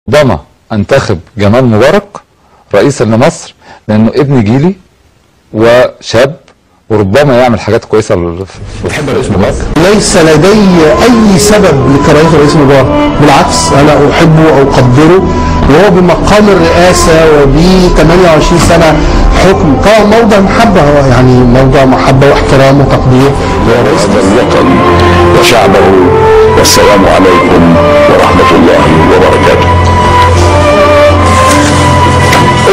ربما انتخب جمال مبارك رئيسا لمصر لانه ابن جيلي وشاب وربما يعمل حاجات كويسة في مصر. ليس لدي اي سبب لكراهيه الرئيس مبارك، بالعكس انا احبه واقدره، وهو بمقام الرئاسة وب 28 سنة حكم طبعا موضع محبة، هو يعني موضع محبة واحترام وتقدير لرئيس الوطن وشعبه. والسلام عليكم ورحمة الله وبركاته.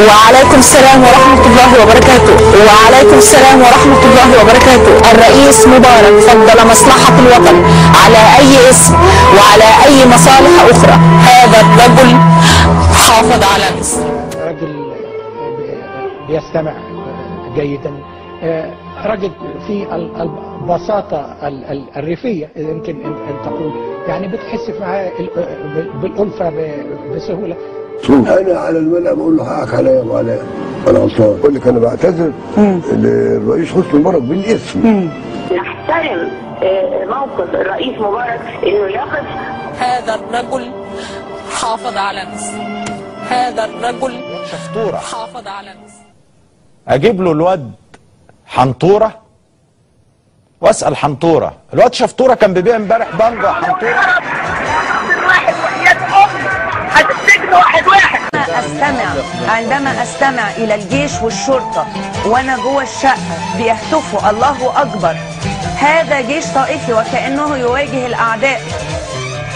وعليكم السلام ورحمة الله وبركاته. وعليكم السلام ورحمة الله وبركاته. الرئيس مبارك فضل مصلحة الوطن على أي اسم وعلى أي مصالح أخرى. هذا الرجل حافظ على مصر. رجل بيستمع جيدا، رجل في البساطة الريفية يمكن أن تقول، يعني بتحس معاه بالألفة بسهولة. انا على الملأ بقول له حقك عليا يا ابو علاء، انا غلطان. بقول لك انا بعتذر للرئيس حسني مبارك بالاسم. نحترم موقف الرئيس مبارك انه يقف. هذا الرجل حافظ على مصر. هذا الرجل شفطوره حافظ على مصر. اجيب له الواد حنطوره واسال حنطوره، الواد شفطوره كان بيبيع امبارح بانجا حنطوره. واحد وحياة امي هتتسجن واحد واحد. عندما استمع الى الجيش والشرطة وانا جوه الشقة بيهتفوا الله اكبر، هذا جيش طائفي وكانه يواجه الاعداء.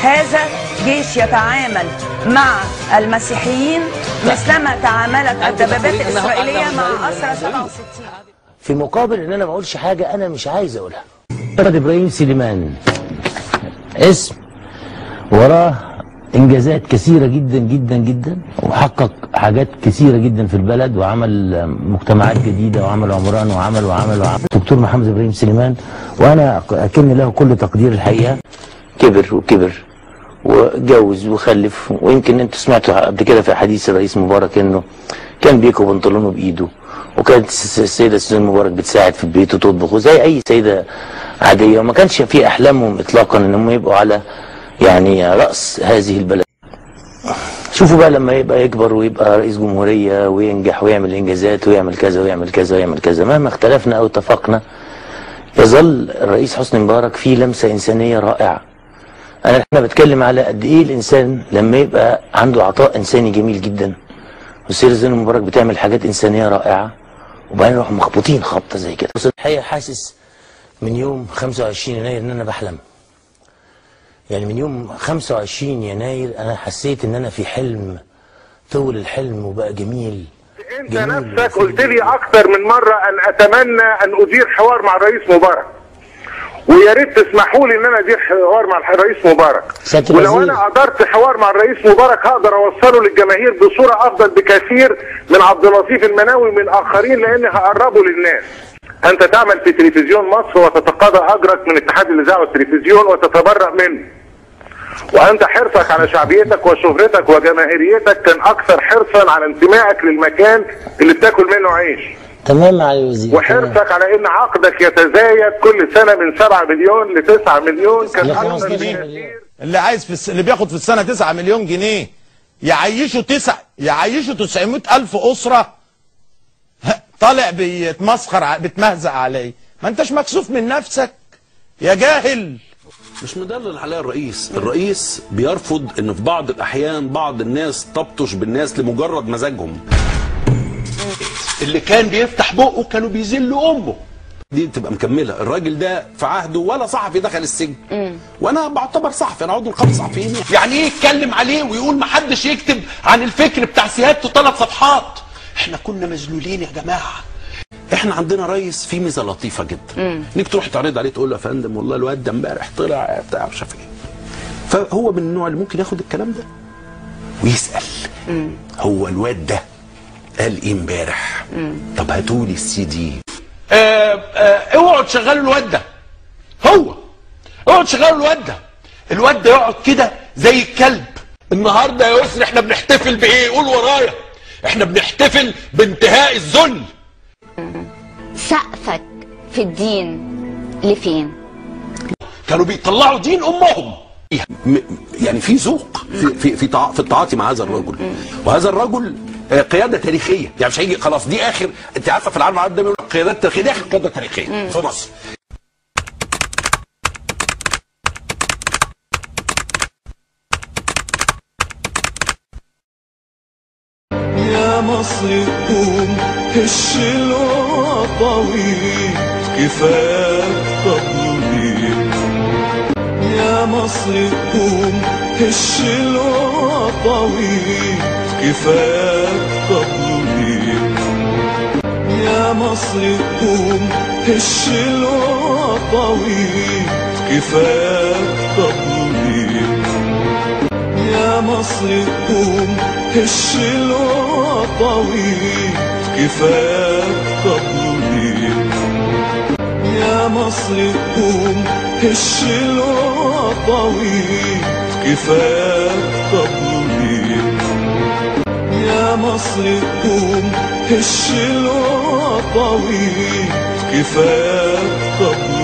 هذا جيش يتعامل مع المسيحيين مثلما تعاملت الدبابات الاسرائيلية مع اسرى 67. في مقابل ان انا ما اقولش حاجة انا مش عايز اقولها. ابراهيم سليمان اسم وراه انجازات كثيرة جدا جدا جدا، وحقق حاجات كثيرة جدا في البلد، وعمل مجتمعات جديدة، وعمل عمران، وعمل وعمل وعمل. دكتور محمد ابراهيم سليمان وانا اكن له كل تقدير الحقيقة. كبر وكبر واتجوز وخلف، ويمكن انتوا سمعتوا قبل كده في حديث الرئيس مبارك انه كان بيكوي بنطلونه بايده، وكانت السيدة سوزان مبارك بتساعد في البيت وتطبخ زي اي سيده عادية، وما كانش في احلامهم اطلاقا انهم يبقوا على يعني رأس هذه البلد. شوفوا بقى لما يبقى يكبر ويبقى رئيس جمهورية وينجح ويعمل إنجازات ويعمل كذا ويعمل كذا ويعمل كذا، مهما اختلفنا أو اتفقنا يظل الرئيس حسني مبارك فيه لمسة إنسانية رائعة. أنا بتكلم على قد إيه الإنسان لما يبقى عنده عطاء إنساني جميل جدا، والسيدة زينب مبارك بتعمل حاجات إنسانية رائعة، وبعدين يروحوا مخبوطين خبطة زي كده. الحقيقة حاسس من يوم 25 يناير إن أنا بحلم. يعني من يوم 25 يناير أنا حسيت إن أنا في حلم، طول الحلم وبقى جميل. أنت جميل. نفسك قلت لي أكثر من مرة أن أتمنى أن أدير حوار مع الرئيس مبارك، ويا ريت تسمحوا لي إن أنا أدير حوار مع الرئيس مبارك. ولو أنا قدرت حوار مع الرئيس مبارك هقدر أوصله للجماهير بصورة أفضل بكثير من عبد اللطيف المناوي ومن آخرين، لأن هقربه للناس. أنت تعمل في تلفزيون مصر وتتقاضى أجرك من اتحاد الإذاعة والتلفزيون وتتبرأ منه، وأنت حرصك على شعبيتك وشهرتك وجماهيريتك كان أكثر حرصا على انتمائك للمكان اللي بتاكل منه عيش. تمام يا الوزير. وحرصك على إن عقدك يتزايد كل سنة من 7 مليون ل 9 مليون كان أكثر بكثير. اللي عايز اللي بياخد في السنة 9 مليون جنيه يعيشوا يعيشوا 900 ألف أسرة، طالع بيتمسخر بيتمهزق عليه. ما انتش مكسوف من نفسك يا جاهل؟ مش مدلل عليها الرئيس. الرئيس بيرفض ان في بعض الاحيان بعض الناس تبطش بالناس لمجرد مزاجهم. اللي كان بيفتح بقه كانوا بيذلوا امه. دي بتبقى مكملة. الراجل ده في عهده ولا صحفي دخل السجن، وانا بعتبر صحفي، انا عضو نقابة صحفيين. يعني ايه يتكلم عليه ويقول ما حدش يكتب عن الفكر بتاع سيادته 3 صفحات؟ احنا كنا مذلولين يا جماعة. احنا عندنا رئيس فيه ميزة لطيفة جدا، انك تروح تعرض عليه تقول له يا فندم والله الواد ده امبارح طلع بتاع مش عارف ايه. فهو من النوع اللي ممكن ياخد الكلام ده ويسال هو الواد ده قال ايه امبارح؟ طب هاتولي السي دي. اوعوا تشغلوا الواد ده، هو اوعوا تشغلوا الواد ده. الواد ده يقعد كده زي الكلب. النهارده يا يسري احنا بنحتفل بايه؟ قول ورايا، احنا بنحتفل بانتهاء الذل. سقفك في الدين لفين؟ كانوا بيطلعوا دين امهم. يعني في ذوق. في في في التعاطي مع هذا الرجل. وهذا الرجل قيادة تاريخية، يعني مش هيجي خلاص دي اخر، انت عارفه في العالم العربي ده بيقول قيادات تاريخية، دي اخر قيادة تاريخية في مصر. يا مصر قوم هش الوطوي كفاك تضليل، يا مصر قوم هش الوطوي كفاك تضليل، يا مصر قوم هش الوطوي كفاك تضليل، يا مصر قوم هش الوطوي كفاك تضليل، يا مصر قوم هش الوطوي كفاك تضليل، يا مصر قوم هش الوطوي كفاك تضليل.